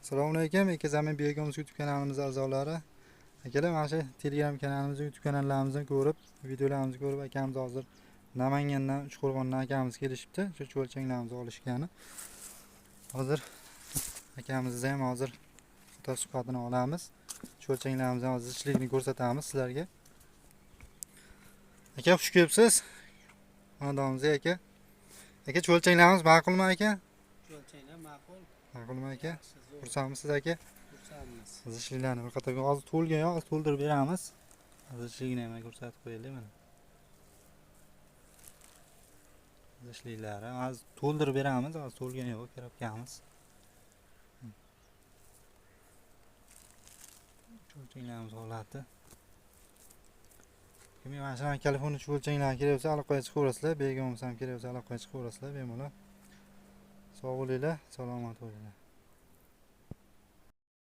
Assalomu alaykum, Ekazamin Begomuz YouTube kanalimiz a'zolari. Akalar, mana shu Telegram kanalimizni, YouTube kanallarimizni ko'rib, videolarimizni ko'rib, akamiz hozir Namangandan, Uchqo'rg'ondan akamiz kelishibdi. Shu chuvalchanglarimizni olishgani. Hozir akamizni ham hozir suhbatini olamiz. Chuvalchanglarimizni hozir zichligini ko'rsatamiz sizlarga. Aka, xush kelibsiz. Xonadonimizga aka. Aka, chuvalchanglarimiz ma'qulmi aka? Chuvalchanglar ma'qul. Ma'qulmi aka? Yaxshi, zo'r. Xursandmisiz aka? Xursandmiz. Zichliklarni bir qator hozir to'lgan yo'q, hozir to'ldirib beramiz. Zichligini ham ko'rsatib qo'yaylik mana. Zichliklari hozir to'ldirib beramiz, hozir to'lgan yo'q, korobkamiz. Chuvalchanglarimiz holati. Kimga mana shu Kaliforniya chuvalchanglari kerak bo'lsa, aloqaga chiqaverasizlar. Begomimiz ham kerak bo'lsa, aloqaga chiqaverasizlar bemalol. Sog' bo'linglar, salomat bo'linglar.